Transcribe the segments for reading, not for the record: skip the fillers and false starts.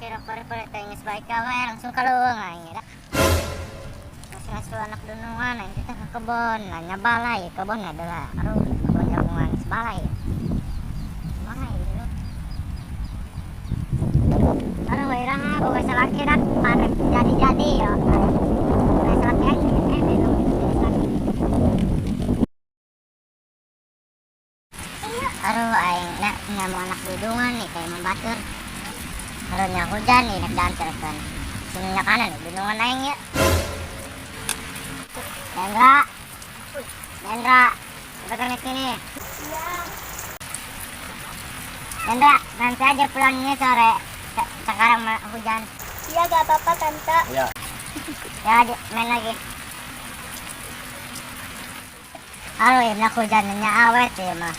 Kira kore-kore teh geus baik gawe langsung ka leuweung aing dah. Ngasuh anak dunungan aing teh ka kebon, nanya balai kebon adalah. Aduh, kebon jagungan geus balai. Mana ieu? Aduh, iraha boga salaki dak parek jadi-jadi yo. Boga salaki aing salaki. Aduh, aing nak nyamu anak dudungan nih kayak membatur. Aduh, hujan nih nak diantarkan. Sini kanan dunungan aing ya. Dendra. Dendra, cepetan ke sini. Iya. Dendra, nanti aja pulangnya sore. Sekarang hujan. Iya, gak apa-apa, Tante. Iya. Ya, main lagi. Aduh, ya hujannya awet ya mah.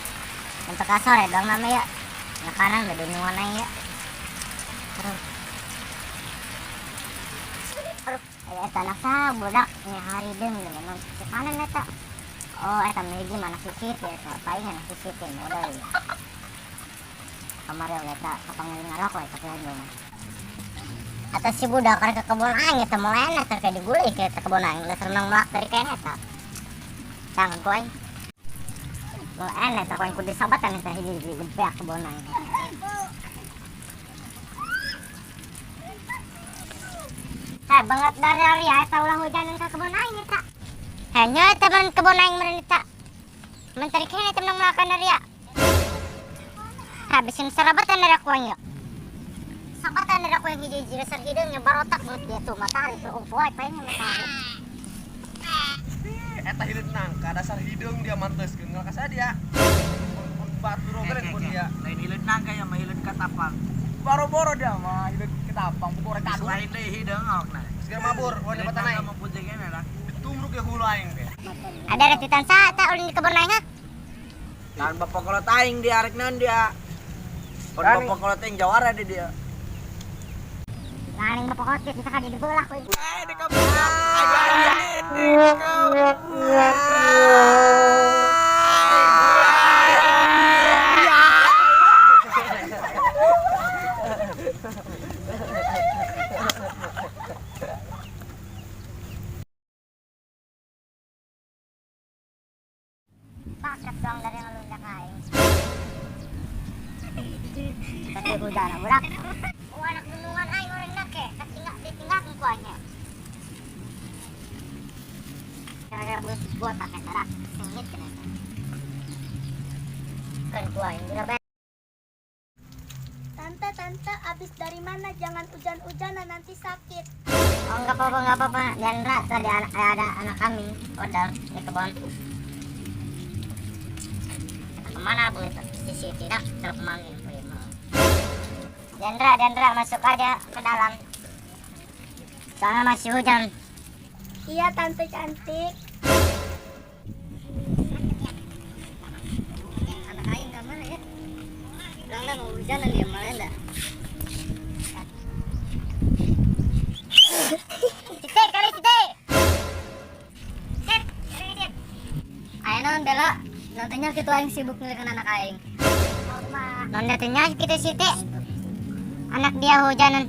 Sampai ke sore dong mama ya. Nah, kanan bedunungan aing ya. Aduh. Aduh, eta anak sa budak nya hari deung memang si kanan eta. Oh, eta mah mana si Siti eta, paling anak si Siti modal ya. Kamari eta kapanggil ngarokok eta lain dong. Atau si budak karek ke kebon aing eta moal enak teh kayak digulih ke kebon aing, dasar menang melak dari kene eta. Tangan ku aing. Moal enak eta ku aing kudu sabatan eta hiji-hiji gebeak kebon aing. Heh, banget dari hari ya, eta ulah hujanan ka kebon aing eta. Heh, nya eta meureun kebon aing meureun eta. Mentari kene eta menang melakan dari ya. Habisin serabatan dari aku aing ya. Sabatan dari aku yang hiji-hiji dasar hideung nya barotak banget dia tuh matahari tuh poe paling matahari. Eta hideung nangka dasar hideung dia manteuskeun ngal ka dia. Pun batur oge pun dia. Lain hileud nangka ya mah hileud katapang. Boro-boro dia mah hileud ketapang pokok rek kadu. Lain deui hideung awakna. Segera mabur, wah jabatan aing. Mah putih kene lah. Ditumruk ya hulu aing teh. Ada retitan sa ta ulin di kebon aing ha? Tahan bapak kolot aing dia arek naon dia. Pon bapak kolot aing jawara di dia. Lain bapak kolot bisa ka di belah ku. Eh di kebon. Paket dong dari ngelunjak aing. Tapi hujan budak. Oh, anak dunungan aing orang nake, ketinggal ditinggalkeun ku aing. Gara-gara bus botak eta dak sengit cenah. Kan ku aing dira. Tante, tante, abis dari mana? Jangan hujan-hujanan nanti sakit. Oh, enggak apa-apa, enggak apa-apa. Dendra, tadi ada anak kami, odol di kebon. Kemana bu? Sisi tidak terkemangin. Dendra, Dendra masuk aja ke dalam. Soalnya masih hujan. Iya, tante cantik. Anak aing ke mana ya? Bilang mau hujan dia malah enggak. Siti kali Siti. Sit, sit. Ayo non Bella, nantinya kita aing sibuk ngelikan anak aing. Non datanya kita Siti. Anak dia hujanan.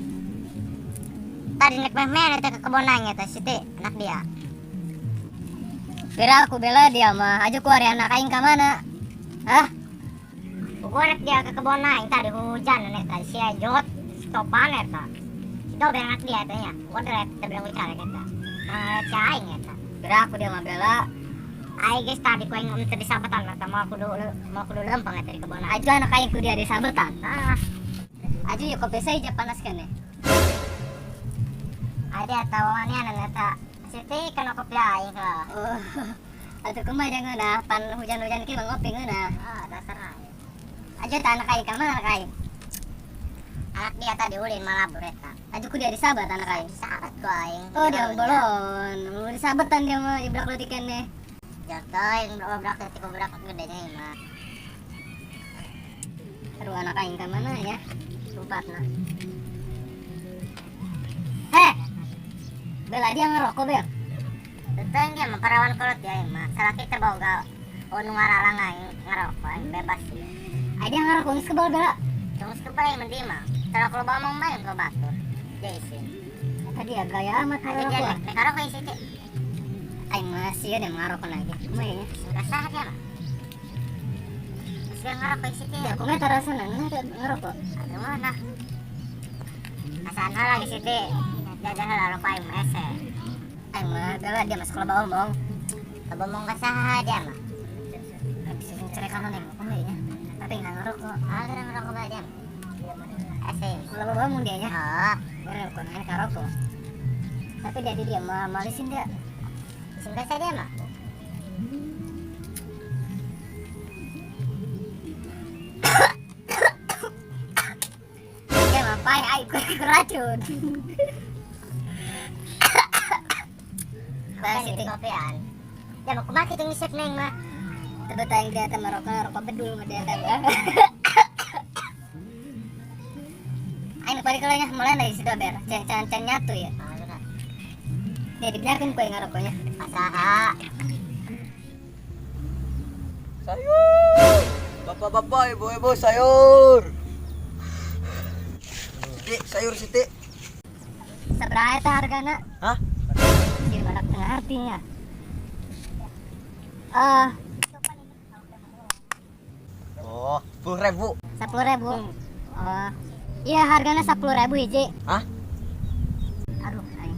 Tadi nek meh eta ke kebon aing eta Siti, anak dia. Kira aku Bella dia mah, aja ku ari anak aing ka mana? Hah? Gua anak dia ke kebon aing tadi hujan eta si Ajot stopan eta. Si dobe anak dia eta nya. Gua deret teu bilang bicara eta. Nah, si aing eta. Kira aku dia mah Bella. Aing geus tadi ku aing teu disabetan eta mau kudu lempeng eta di kebon aing. Aja anak aing ku dia disabetan. Ah. Aja yuk kopi saya panas kan ya. Ada tawannya eta Siti kana kopi aing lah. Oh. Atuh kumaha jangan nah, pan hujan-hujan kieu ngopi ngeunah. Ah, dasar aing. Aja ta anak aing ka mana anak aing? Anak dia tadi ulin malabur eta. Aja ku dia disabat anak aing. Disabat ku aing. Oh, dia bolon. Mau disabetan dia mah jebrak leutik keneh. Jatuh yang obrak leutik obrak gedenya mah. Aduh anak aing ka mana ya? Lupa nah. Heh. Bella dia ngerokok, Bel. Teteng dia mah parawan kolot dia mah. Salaki teh boga nu ngaralang aing ngerokok aing bebas sih. Ai dia ngerokok geus kebal Bella. Geus kebal aing mah mah. Kalau loba omong bae ke batur. Dia isin. Tadi ya gaya amat Ada dia ngarokok. nek ngarokok isi teh. Aing masih ada yang ngarokok lagi. Kumaha ya? Kasah dia mah. Masih ngarokok isi teh. Ya kumaha tara rasana ngerokok. Aduh mana? Asana lagi sih teh. Jajan heula rokok aing mah ese. Aing mah galah dia masuk loba omong. Loba omong ka saha dia mah. Bisa cerekan neng kumaha ya? Tapi nggak ngerokok. Ah, geura ngerokok bae dia mah. Ese. Loba omong dia nya. Oh, Bener kok ngan ngerokok. Tapi dia dia mah malisin dia. isin ka dia mah. Dia mah pae aing kuracun. Bahas itu kopian. Ya mah kumaha kitu ngisep neng mah. Tebet aing dia teh merokok rokok bedul mah dia teh. Aing balik kalanya mulai dari situ ber. Can can can nyatu ya. Ah, geura. Dia dibiarkan kue ngarokoknya. Kasaha. Sayur. Bapak-bapak, ibu-ibu sayur. Siti, sayur Siti. Sabaraha eta hargana? Hah? Di mana tengah artinya? Eh, Oh, 10.000. 10.000. Oh. Iya, hargana 10.000 hiji. Hah? Aduh, aing.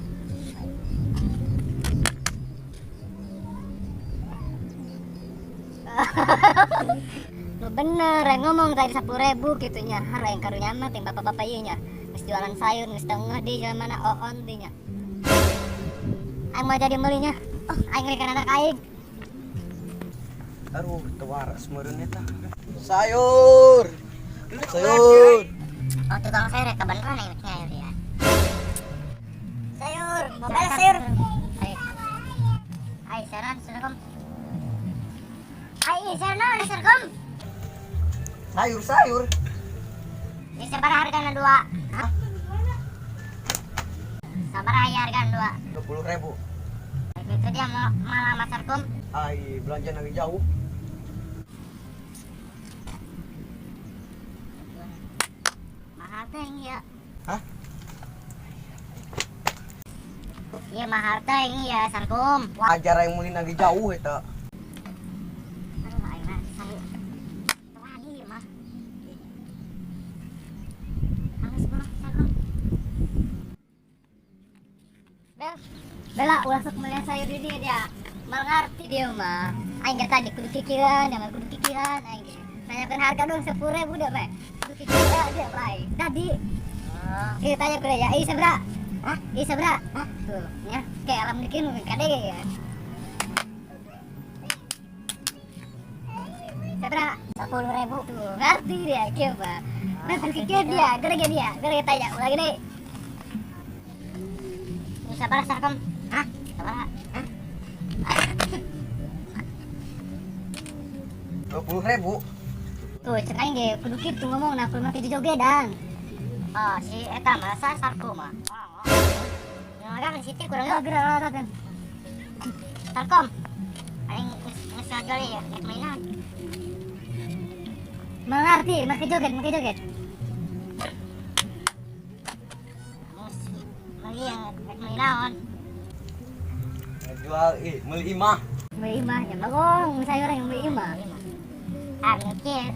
Lu bener, yang ngomong tadi 10.000 gitu nya. Har yang karunya mah ting bapak-bapak ieu nya. Geus jualan sayur, geus tengah di jalan mana oon di nya. Aing mau jadi melinya. Oh, aing ngerikan anak aing. Aduh, teu waras meureun eta. Sayur. Sayur. Oh, tukang sayur ya kebeneran aing nyayur ya. Sayur, mau beli sayur. Ai. Ai, saran serkom. Ai, saran naon serkom? Sayur, sayur. Ini sabaraha hargana dua? Hah? Sabaraha ya hargana dua? 20.000. Itu dia mau malah mas serkom. Ai, belanja lagi jauh. Mahal teh ya. Hah? Iya mahal teh ya sarkom. Wah, Ajar yang meuli lagi jauh eta. aduh aing mah sayur. Wani mah. Hangus mah sarkom. Bel, Bella ulah sok melihat sayur di dia dia. Mal ngerti dia mah. Aing ge tadi kudu kikiran, dia mah kudu kikiran aing ge. Nanyakeun harga dong 10.000 dia mah. Kudu kikiran dia bae. Tadi Oh, kita tanya ke dia, "Ih, sabra?" Hah? Ih, sabra? Hah? Tuh, nya kayak alam dikin kade ge ya. Sabra? 10.000. Tuh, ngerti dia kieu mah. Nah, kudu kikiran dia, gara-gara dia, gara-gara tanya ulah gede. Ini sabaraha sarkom? Hah? Sabaraha? Hah? 20.000. Tuh, cek aing ge kudu kitu ngomong nah kudu make jojogedan. Oh, si eta mah sa sarko mah. Yang si Siti kurang Oh, gerak kan. Sarkom. Aing geus ngajual ya, rek mainan. Mengerti, make joget, make joget. Geus meuli yang rek meuli naon? Ngejual ih, meuli imah. Beli imah, ya bagong, sayur yang beli imah. Ah, mikir.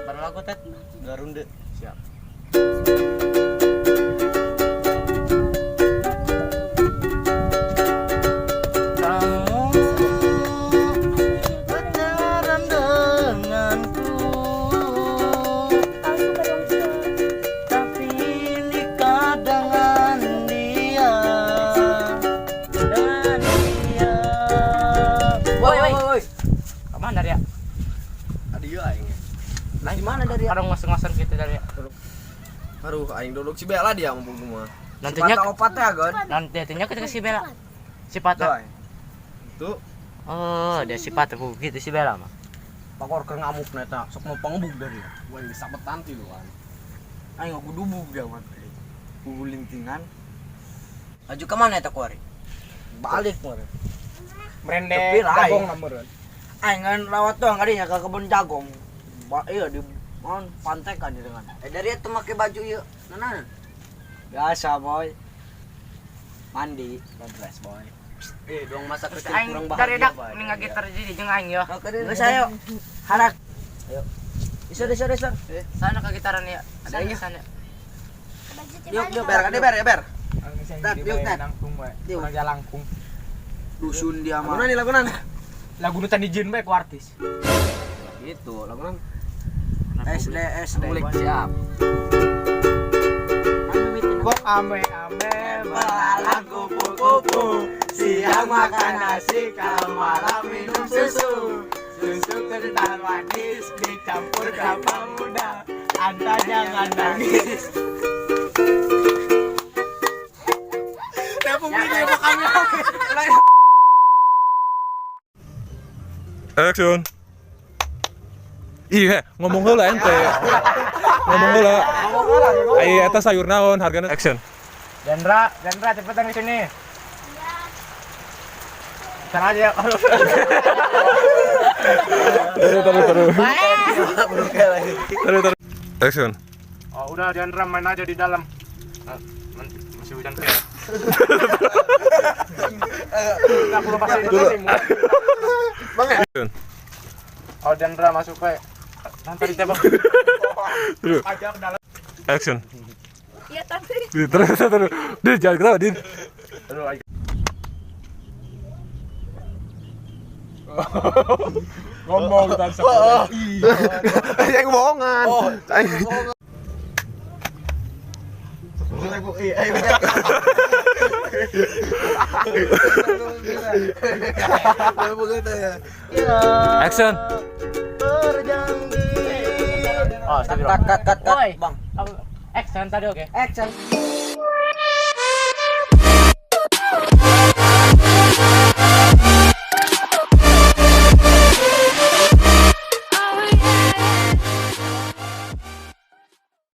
Baru lagu tet. Dua ronde. Siap. Kamu pacaran denganku, Palsu badong sia. tapi nikah dengan dia, dengan dia. Woi, woi, woi. Kemana dari ya? Tadi ya aing. Nah, di mana dari? Orang ngos-ngosan gitu dari ya. Aduh, aing duduk si Bella dia mumpung mah. Nantinya Patah opat ya, Gon. nantinya kita si Bella. Si Tuh, Pata. aing. Tuh, Oh, dia si Pata gitu si Bella mah. Pakor keur ngamuk na eta, sok mau pangbug dari. gua yang disabetan ti luan. Aing aku dubug dia mah. Gugulintingan. Laju ke mana eta kuari? Balik meureun. Merende Tapi lain. jagong meureun. Aing ngan lewat doang kadinya ke kebun jagung. Ba iya di mon pantai kan di dengan. Dari itu make baju ieu. Nana. Biasa boy. Mandi, dress boy. Dong masa kecil Aing kurang dari bahagia. dak ning gitar jadi jeung aing yo. Geus ayo. Harak. Ayo. Isor isor isor. Sana ke gitaran ya. Sana sana. Yuk, yuk, Ber, kade ber ya ber. Tat, yuk, tat. Nangkung we. Yuk. Urang jalangkung. Dusun dia mah. Lagunan nih lagunan. Lagu nu can dijieun bae ku artis. Gitu, lagunan. SD SD. Ngulik siap. Kok ame-ame Belalang kupu-kupu, siang makan nasi, kalau malam minum susu. Susu kental manis dicampur kelapa muda. Anda jangan nangis. Action. Iya, ngomong heula ente. Ngomong heula. Ai eta sayur naon hargana? Action. Jandra, Jandra cepetan ke sini. Sana aja. Terus terus terus. Terus terus. Action. Oh, udah Jandra main aja di dalam. Nah, nanti masih hujan kayak. Aku lepasin itu sih. Action. Oh, Jandra masuk kayak. Nanti ditembak. Terus. Aja ke dalam. Action. Iya tapi Terus terus. Din jangan ketawa, Din. Aduh, ayo. Ngomong tan Yang bohongan. Action. Oh, Cut cut cut cut. Woi. Bang. Action tadi oke. Action.